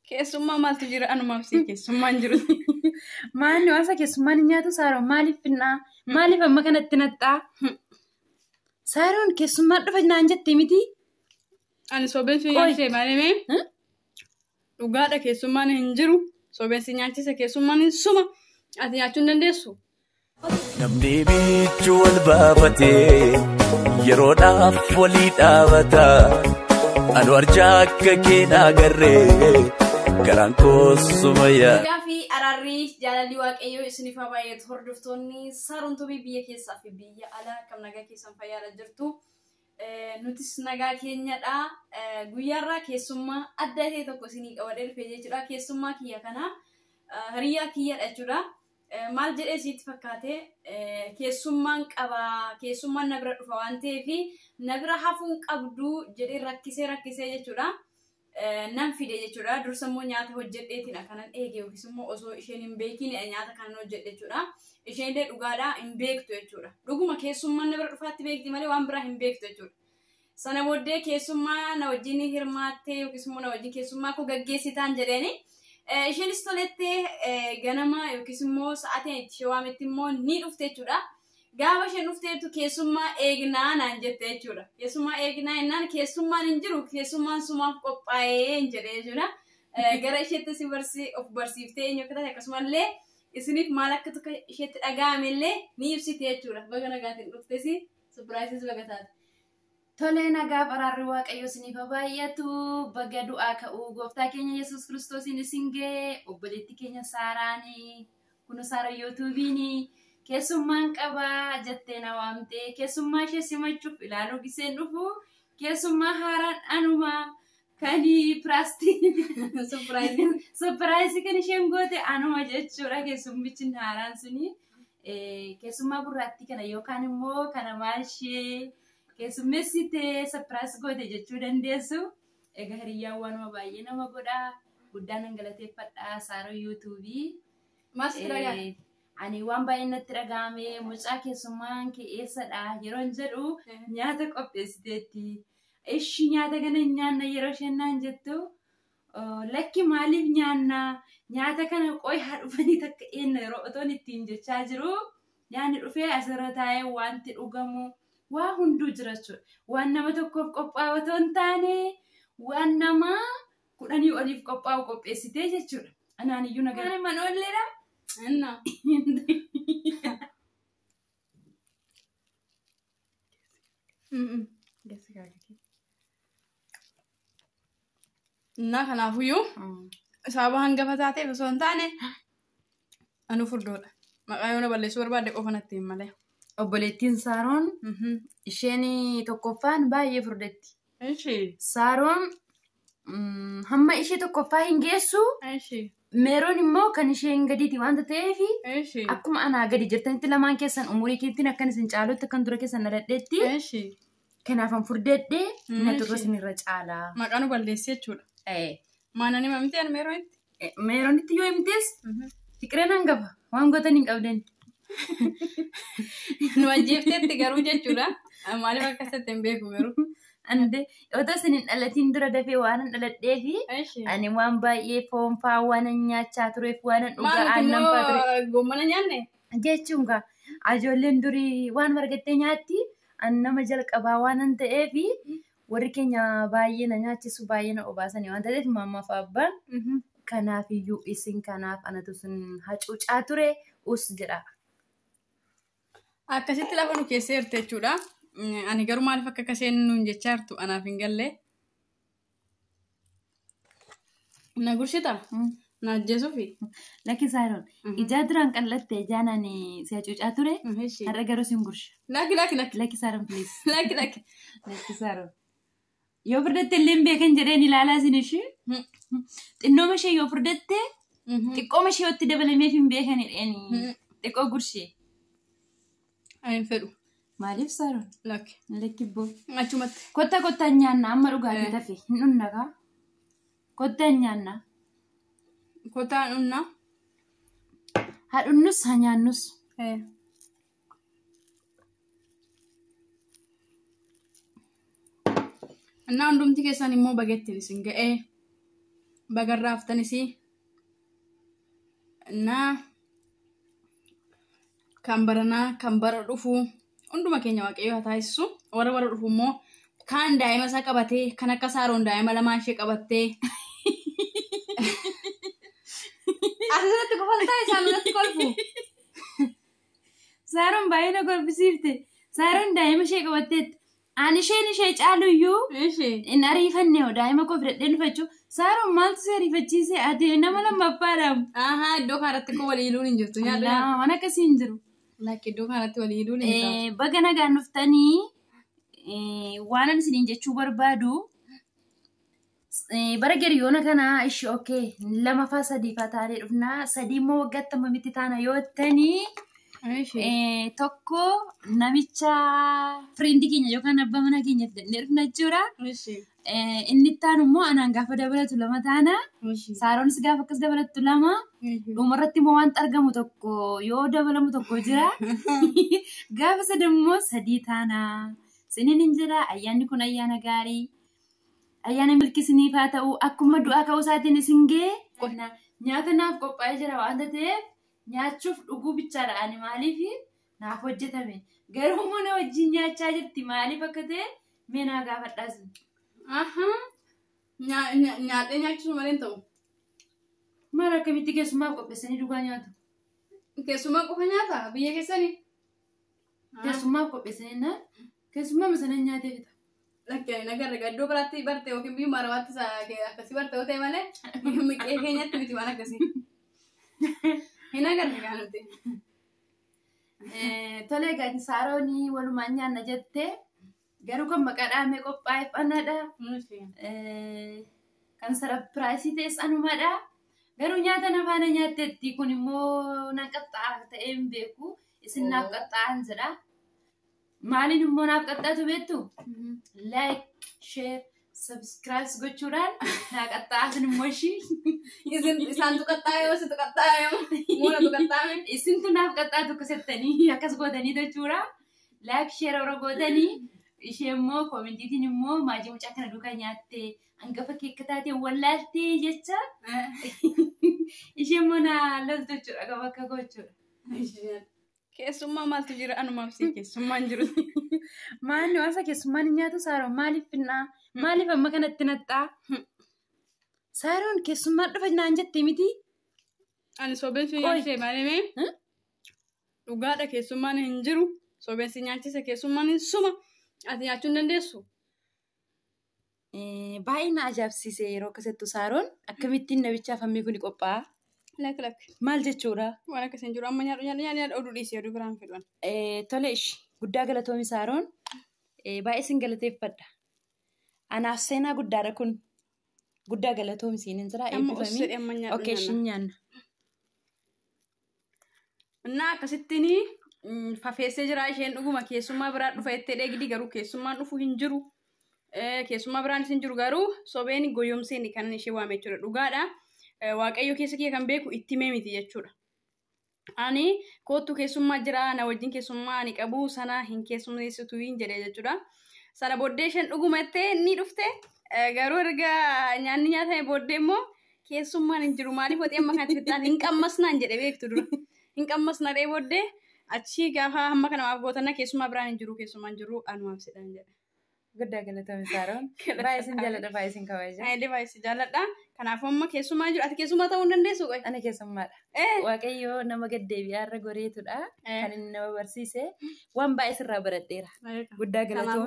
Keessummaa maaltu jira anumaaf sii keessummaan jiru. Maalni waasa keessummaan hin nyaatu Saaroon maaliif finnaa? Maaliif amma kanatti naxxaa? Saaroon keessummaan dhufa naan jette miti? Ani sobeen si nyaachise malee dhugaadha keessummaan hin jiru. Sobeen si nyaachise keessummaan hin suma. Ati nyaachuu hin dandeessu. Namni bichuu wal baafatee yeroodhaaf walii dhaabata. Anu arjaa akka kee agarree garaan koosuma yaa. Nagaa fi araarri jaalalli waaqayyoo isiniif haa baay'atu. Hordoftoonni Saaroon Tuubii biyya keessaa fi biyya alaa akkam nagaa keessan fayyaadha jirtu. Nutis nagaa keenyadha. Guyyaarraa keessummaa adda ta'e tokko isinii qabadhee dhufe jechuudha. Keessummaa kiyya kana hiriyaa kiyyadha jechuudha. Maal jedhee sitti fakkaate keessummaan qabaa keessummaan na bira dhufa waan ta'eef na bira hafuun qabdu jedhee rakkisee rakkisee jechuudha. Nan fide jechuudha. Dursa immoo nyaata hojjedheetiin akkanan eege yookiis immoo osoo isheen hin beekiin nyaata kanan hojjedhe jechuudha. Isheen illee dhugaadhaa hin beektu jechuudha. Dhuguma keessummaan na bira dhufaatti beekti malee waan biraa hin beektu jechuudha. Sana booddee keessummaa na wajjin hirmaattee yookiis immoo na wajjin keessummaa koo gaggeessitaan jedheeni. Isheenis tolettee ganama yookiis immoo sa'aatiin itti ishee waametti immoo ni dhufte jechuudha. Gaafa isheen dhufteetu keessummaa eegnaa naan jette jechuudha. Keessummaa eegnaa jennaan keessummaan hin jiru keessummaan sumaaf qophaa'ee hin jedhe jechuudha. Gara isheetti si barsi of barsiiftee eenyu akka taate akkasumallee isiniif maal akka tokko isheetti dhaga'ame illee ni ibsite jechuudha. Baga nagaatiin dhuftesi surprise baga taate. Tolee nagaaf araarri waaqayyo isiniif haa baay'atu. Baga du'aa ka'uu gooftaa keenya Yesuus Kiristoosiin isin ga'e obboleetti keenya Saaraanii kun Saara yuutuubiini keessummaan qabaa jettee na waamtee keessummaa ishee simachuuf ilaaluu giseen dhufu keessummaa haaraan anuma kan Surprise. Surprise kan isheen goote anuma jechuudha keessummichi haaraan suni. Keessummaa gurraattii kana yookaan immoo kana maal ishee keessummeessitee surprise goote jechuu dandeessu. Egaa hiriyyaan waanuma baay'ee nama godha. Guddaan nan galateeffadha Saaroo yuutuubii. Maal sitti dhaga'ame? Ani waan baay'ee natti dhaga'ame mucaa keessummaan kee eessadha yeroo hin jedhu nyaata qopheessiteetti. Ishi nyaata kana hin nyaanna yeroo isheen naan jettu lakki maaliif nyaanna nyaata kana qoy haa dhufanii takka eenna yeroo otoon ittiin jechaa jiru nyaanni dhufee asirra taa'ee wanti dhugamu waa hunduu jira jechuudha. Waan nama tokkoof qophaa'u otoo hin taane waan nama 10 oliif qophaa'u qopheessitee jechuudha. Anaan iyyuu nagaa mana oolleedha. Inna. Innaa kanaafuyyuu sababa hangafa taateef osoo hin taane anu furdoodha. Maqaa yoo na balleessuu barbaadde qofa natti hin malee. Obboleettiin Saaroon isheen tokkoffaan baay'ee furdatti. Ishi. Saaroon hamma ishee tokkoffaa hin geessu. Ishi. Meeroon immoo kan isheen gadiiti waanta ta'eef Ishi. akkuma anaa gadi jirtanitti lamaan keessan umurii keettiin akkan isin caalutti akkan dura keessan dhaladheetti Ishi. kanaafan furdadhee na turre Ishi. isinirra caalaa. Maqaa nu balleessi jechuudha. Maanani himamti ani meeroonitti? Meeroonitti yoo himtes fiqireen hangafa waan gootan hin qabdan. Nu ajjeefteetti garuu jechuudha. Maaliif akkasitti hin beeku garuu. Ande otoo isin hin dhalatiin dura dafee waan hin dhaladhee fi Ishi. ani waan baay'ee foon faa waan nyaachaa tureef waan dhugaa Maal aannan faa ture. immoo goommana nyaanne? Jechuun gaa ijoolleen durii waan argattee nyaatti ani nama jalqabaa waan ta'eef warri keenya baay'ee na nyaachisu baay'ee na obaasanii waan ta'eef maammaa fi abbaan kanaaf iyyuu isin kanaaf anatu sun hacuucaa ture us jedha. Akkasitti lafa nu keessee jirte jechuudha. Ani garuu maaliif akka akkaseen nuun jechaa jirtu anaaf hin galle. Na gursita? Na ajjeesuufi? Lakki Saaroon ijaa duraan qal'atte ijaan ani si hacuucaa ture har'a garuu sin gursha. Lakki lakki lakki. Lakki Saaroon please. Lakki lakki. Lakki Saaroon. Yoo furdatte illee hin beekan jedheen ilaalaa isin ishee. Xinnooma ishee yoo furdatte xiqqooma ishee itti dabalameef hin beekan jedheen xiqqoo gurshee. Ani hin fedhu. Maaliif Saaroon? Lakki. Lakki boo. Achumatti. Kottaa kottaa nyaanna amma dhugaatii tafe hin dhunna kaa. Kottaa nyaanna. Kottaa dhunna. Haa dhunnus haa nyaannus. Innaa hundumti keessan immoo bageettiin isin ga'ee. Bagarraaftanis na kan baranaa kan bara dhufu hunduma keenya Waaqayyo haa taasisu. Warra bara dhufu immoo kaan daa'ima isaa qabatee kan akka Saaroon daa'ima lamaan ishee qabattee. Asirratti kofaltaa isaan irratti kolfu. Saaroon baay'ee na kolfisiifte. Saaroon daa'ima ishee qabatteetti. Ani isheen ishee caaluyyuu hin ariifanne hoo daa'ima koo fidhadhee dhufachuu. Saaroon maaltu si ariifachiise? Ati nama lammaffaadha. Ahaa, iddoo kanarratti koo walii hiluun hin jirtu. Nyaadhu nyaadhu. Waan akkasii hin jiru. Lakki iddoo kanarratti walii hiluun hin taatu. Baga nagaan dhuftanii waan ani isiniin jechuu barbaadu bara geriyoona kana ishee okee lamaffaa sadiifaa taanee dhufnaa sadii immoo waggaatti ammamitti taana yoo jettanii tokko namicha firiindii keenya yookaan abbaa mana keenya fidannee dhufna jechuudha. Inni itti aanu immoo anaan gaafa dabalatu lama taana. Saaroonis gaafa akkas dabalattu lama. Dhumarratti immoo wanta argamu tokko yoo dabalamu tokko jira. Gaafa sadammoo sadii taana. Isiniin hin jira ayyaanni kun ayyaana gaarii. Ayyaana milki isiniif haa ta'u akkuma du'aa ka'uu isaatiin isin ga'e. Nyaata naaf qophaa'ee jira waanta ta'eef nyaachuuf dhuguu bichaadha ani maaliif naaf hojjetame. Garuu immoo na wajjin nyaachaa jirti maaliif akka ta'e mee naa gaafadhaas. Ahaa. Nyaadhee nyaachisuu malee hin ta'u. Maal akkamitti keessummaaf qopheessanii dhugaa nyaatu? Keessummaa qofa nyaata biyya keessanii? Keessummaaf qopheessanii na keessummaa sana nyaatee fixa. Lakki ani nagarra iddoo biraatti barte yookiin biyyuma arabaatti akkasii barte yoo ta'e malee miqee keenyatti miti waan akkasii. Hin agarre kaa nuti. Tole egaa Saaroonii walumaan nyaanna jettee garuu kan maqaa dhahamee qophaa'eef anadha. Kan sarapiraayisii ta'es anumadha. Garuu nyaata na faana nyaatteetti kun immoo na qaxxaa'a ta'ee hin beeku. Isin naaf qaxxaa'an jedha. Maaliin immoo naaf qaxxaatu beektu? Like, share, subscribe gochuudhaan naa qaxxaa'an immoo ishii. Isin isaantu qaxxaa'e yoo situ qaxxaa'e muunatu qaxxaa'e. Isintu naaf qaxxaatu akkasettanii akkas gootanii jechuudha. Like, share yeroo gootanii ishee immoo koomentiitiin immoo maajii mucaa kana duukaa nyaatte hangafa keekka taate wallaaltee jecha ishee immoo na loltu jechuudha qaba akka gochuudha. Keessummaa maaltu jira anumaaf si keessummaan jiru. Maalni waansa keessummaan hin nyaatu Saaroon maaliif finnaa? Maaliif amma kanatti naxxaa? Saaroon keessummaan dhufa naan jette miti? Ani sobeen si nyaachise malee dhugaadha keessummaan hin jiru. Sobeen si nyaachise keessummaan hin suma. Ati nyaachuu hin dandeessu. Baay'ee na ajaa'ibsiise yeroo akkasattu Saaroon akkamittiin namichaaf hammii kun qophaa'a? Lakki lakki. Maal jechuudha? Waan akkasii hin jiru amma nyaadhu nyaadhu nyaadhu oduu dhiisii oduu biraan fedhan. Tole ishi guddaa galatoomi Saaroon baay'ee sin galateeffadha. Anaaf seenaa guddaadha kun guddaa galatoomi siin hin jira Amma os eebbifamii. jedhee amma nyaadhu Okee nyaanna. ishiin nyaanna. Innaa akkasittiin fafeessee jira isheen dhuguma keessummaa biraa dhufa jettee dheegdi garuu keessummaan dhufu hin jiru. Keessummaa biraanis hin jiru garuu sobeen goyoomseen kan ishee waame jechuudha dhugaadha. Waaqayyo keessa kee kan beeku itti himee miti jechuudha. Ani koottu keessummaa jira na wajjin keessummaa ani qabu sana hin keessummeessitu hin jedhe jechuudha. Sana booddee isheen dhuguma jettee ni dhufte garuu erga nyaanni nyaatame booddee immoo keessummaan hin jiru maaliif hoxii amma kanatti fixxaan hin qammasnaan jedhe beektu dura. Hin qammasna dhee booddee achii gaafa hamma kana maaf gootanna keessummaa biraan hin jiru keessummaan jiru anumaaf sedhan jedhe. Guddaa galatoomi Saaroon. Baay'ee sin jaalladha baay'ee sin kabaja. Ani baay'ee si jaalladha. Kanaafuu amma keessummaa jiru ati keessummaa ta'uu hin dandeessu qoy. Ana keessummaadha. Waaqayyo nama gaddeebi'aa irra goreetudha. Kan inni nama barsiise waan baay'ee sirraa baradheera. Guddaa galatoomi.